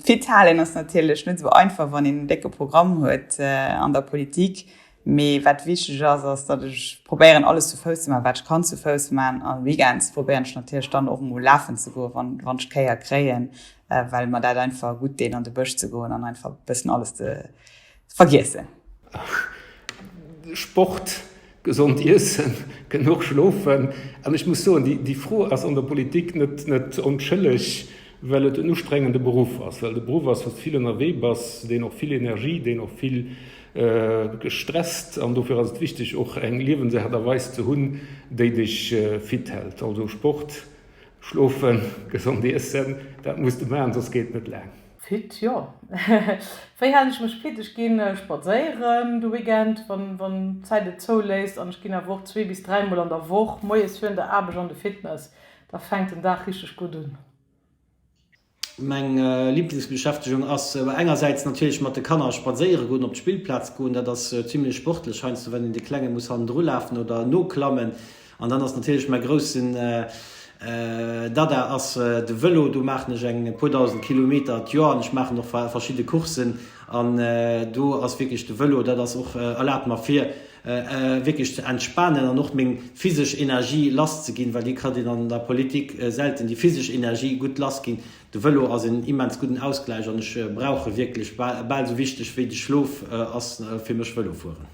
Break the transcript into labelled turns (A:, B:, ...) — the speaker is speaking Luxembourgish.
A: Fit halen ass natierlech net esou einfach, wann een en décke Programm huet an der Politik. Mee wat wichteg ass, ass datt ech probéieren alles zu Fouss ze maachen, wat ech kann zu Fouss maachen. A Weekends probéieren ech natierlech dann och emol lafen ze goen, wann wann ech d'Kéier kréien, well mer dat einfach gutt deet an de Bësch ze goen an einfach e bëssen alles ze vergiessen.
B: Sport, gesond iessen, genuch schlofen. An ech muss soen, déi Fro ass an der Politik net net onschëlleg, well et en ustrengende Beruff ass, well et e Beruff ass, wou s de vill ënnerwee bass, deen och vill Energie, deen och vill gestresst. An dofir ass et wichteg, och eng Liewensaart a Weis ze hunn, déi dech fit hält. Also Sport, schlofen, gesond iessen, dat muss de maachen, soss geet et net laang.
C: Fit, jo. Wéi halen ech mech fit? Ech ginn spadséieren de Weekend, wann d'Zäit et zouléisst. An ech ginn awer och zwee bis dräimol an der Woch moies virun der Aarbecht an de Fitness. Da fänkt den Dag richteg gutt un.
D: Meng Liblingsbeschäftegung ass engersäits natierlech mat de Kanner spadséiere goen, op d'Spillplaz goen. Dat ass zimlech sportlech heiansdo, wenn een de Klenge muss hannendru lafen oder noklammen. An dann ass natierlech mäi groussen Dada ass de Vëlo. Do maachen ech eng puer dausend Kilometer d'Joer an ech maachen och verschidde Courssen. An do ass wierklech de Vëlo, dat ass och, erlaabt mer fir wierklech ze entspanen an och meng physesch Energie lass ze ginn, well déi kritt een an der Politik selten, déi physesch Energie gutt lass ginn. De Vëlo ass en immens gudden Ausgläich an ech brauch e wierklech. Bal esou wichteg wéi de Schlof ass fir mech Vëlo fueren.